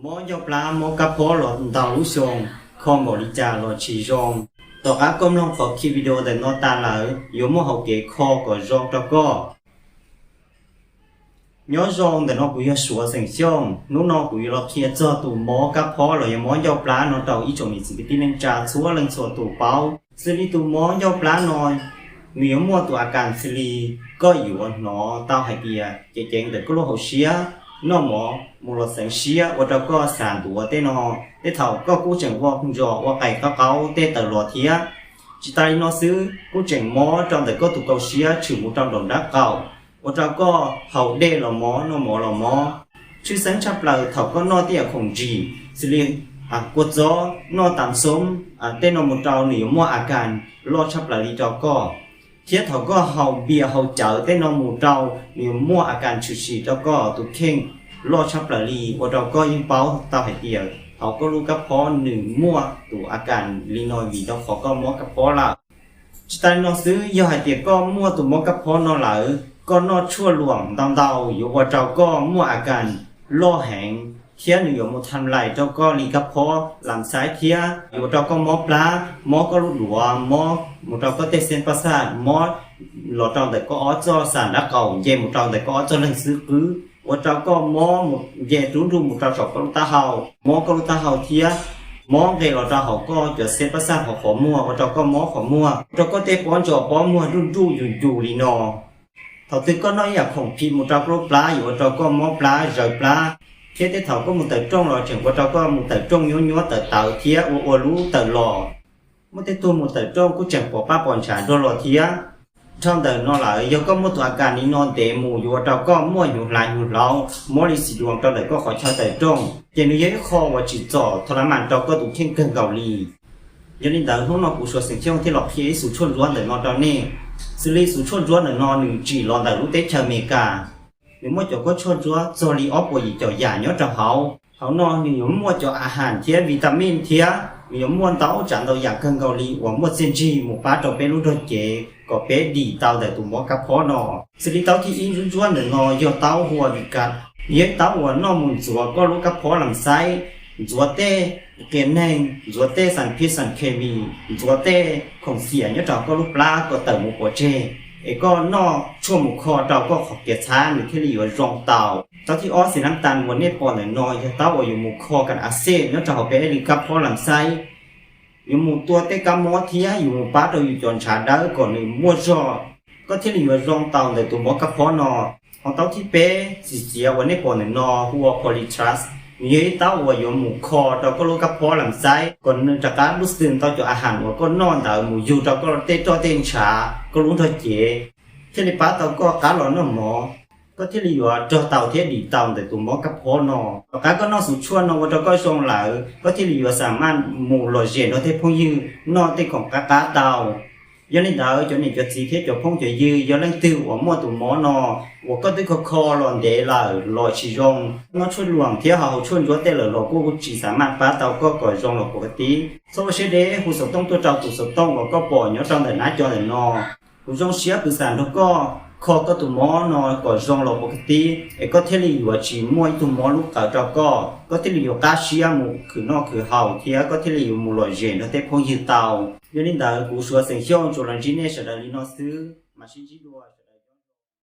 Mob ncauj plab mob kab phob los ntau lub xyoo, kho npaum li cas los tsis zoo. Tom qab koj mloog qhov ki video ntawm no tas lawm yuav muaj hauv kev kho kom zoo rau koj. Nyob zoo, ntawm no kuv yog Suav xeem Xyooj. Hnub no kuv yuav los qhia txog tus mob kab phob los yog mob ncauj plab no rau ib tsoom niam txiv kwv tij neej tsa txhua leej txhua tus paub. Xws li tus mob ncauj plab no, nws yuav muaj tus a kas xws li koj yuav hnov tau hais tias ceev ceev ntawm koj lub hauv siab, noj mov mus los xeev siab ua rau koj xav ntuav tej no. Tej thaum koj kuj tseem ua zos ua qais qab qaub tej tawm los thiab. Tsis tas li no xwb, kuj tseem mob rau ntawm koj tus kaus siab tshwm mus rau nraum nraub qaum, ua rau koj haus dej los mob, noj mov los mob. Tshwj xeeb tshaj plaws thaum koj noj tej yam khoom ntsim xws li kua txob, noj tas xoob, tej no mus rau nws yuav muaj a kas loj tshaj plaws li rau koj. Thiab thaum koj haus npias haus cawv tej no mus rau nws yuav muaj a kas tshwm sim rau koj tus kheej loj tshaj plaws li, ua rau koj yeej paub tau hais tias hauv koj lub kab phob nws muaj tus a kas li no vim rau qhov koj mob kab phob lawm. Tsis tas li no xwb, yog hais tias koj muaj tus mob kab phob no lawm, koj noj tshuaj luam ntau ntau yuav ua rau koj muaj a kas loj heev, thiab nws yuav mus tham lais rau koj li kab phob lam xaib thiab yuav ua rau koj mob plab, mob koj lub duav, mob mus rau koj tej xeeb paj xaj, mob los rau ntawm koj ob txoj xav nraub qaum nce mus rau ntawm koj ob txoj leeg xub qwb, ua rau koj mob mus nce rub nruj mus rau saum koj lub taub hau, mob koj lub taub hau thiab mob nqes los rau hauv koj cov xeeb paj xaj hauv qhov muag ua rau koj mob qhov muag, ua rau koj tej pob ntsos pob muag nruj nruj yus yus li no. Thaum twg koj noj ib yam khoom phim mus rau koj lub plab yuav ua rau koj mob plab zawv plab, thiab tej thaum koj mus tawm rooj los tseem ua rau koj mus tawm rooj nyuab nyuab tawv tawv thiab ua ua lub tawm los. Muaj tej tug mus tawm rooj kuj tseem pom paj pom ntshav nrog los thiab. Dhau ntawm no lawm, yog koj muaj tus a kas li no ntev mus yuav ua rau koj muaj hnyuv hlav hnyuv hlav, mob li xim duas rau ntawm koj qhov chaw tawm rooj, ces nws yog ib qho uas tsim txom tho la mas rau koj tus kheej kawg nkaus li. Yog li ntawd hnub no kuv Suav xeem Xyooj thiaj los qhia ib xus tshuaj ntsuab ntawm no rau nej. Xws li xus tshuaj ntsuab ntawm no nws tsim los ntawm lub teb chaws Amelikas. Nws muaj cov khaub tshuaj ntsuab txog li ob puas yim caum yam nyob rau hauv. Hauv no nws yuav muaj cov a has thiab vitamij thiab nws yuav muaj ntau tsav ntau yam kawg nkaus li uas muaj txiaj ntsig mus pab rau peb lub nrog cev kom peb dim tau ntawm tus mob kab phob no. Xws li taub thib ib ntsuab ntsuab ntawm no yog taub hu ua Vikas. Nws yog ib taub uas noj mus ntxuav koj lub kab phob lam xaib, ntxuav tej qias neeg, ntxuav tej xas phij xas khes mis, ntxuav tej khoom xiam nyob rau koj lub plab kom tawm mus pov tseg, es koj noj tshuaj mus kho rau koj qhov kev txhab nws thiaj li yuav zoo tau. Taub thib ob xis nam tas uas nej pom ntawm no yog taub uas yuav mus kho kas a xej nyob rau hauv peb li kab phob lam xaib, yuav mus tua tej kab mob thiab yuav mus pab rau yus cov ntshav dawb kom nws muaj zog, koj thiaj li yuav zoo tau ntawm tus mob kab phob no. Ho taub thib peb xis xiav uas nej pom ntawm no hu ua Polytras, nws yog ib taub uas yuav mus kho rau koj lub kab phob lam xaib kom nws rov qab lub xwm ntau cov a has uas koj noj ntawd mus yug rau koj tej roj tej ntshav koj lub nrog cev, thiaj li pab tau koj qab los noj mov, koj thiaj li yuav rog tau thiab dim tau ntawm tus mob kab phob no. Tom qab koj noj xus tshuaj no ua rau koj zoo lawm, koj thiaj li yuav xa maj mus lom zem nrog tej phooj ywg noj tej khoom qab qab tau. Yog li ntawd cov niam cov txiv thiab cov phooj cov ywg, yog leej twg uas muaj tus mob no uas koj twb kho kho los ntev lawm los tsis zoo, noj tshuaj luam thiab haus tshuaj ntsuab tej lawm los kuj tsis xa maj pab tau koj kom zoo los puas ka tib. Txhob ua siab deb, hu xov tooj tuaj rau tus xov tooj uas koj pom nyob rau ntawm nab co ntawm no. Kuv zoo siab pw xam nrog koj kho koj tus mob no kom zoo los puas ka tib, es koj thiaj li yuav tsis muaj ib tug mob lub qawv rau koj, koj thiaj li yuav qab siab mus khwv noj khwv haus thiab koj thiaj li yuav mus lom zem nrog tej phooj ywg tau. Yog li ntawd kuv Suav xeem Xyooj tsuas los ntsib nej sawv daws li no xwb, mam sib ntsib dua.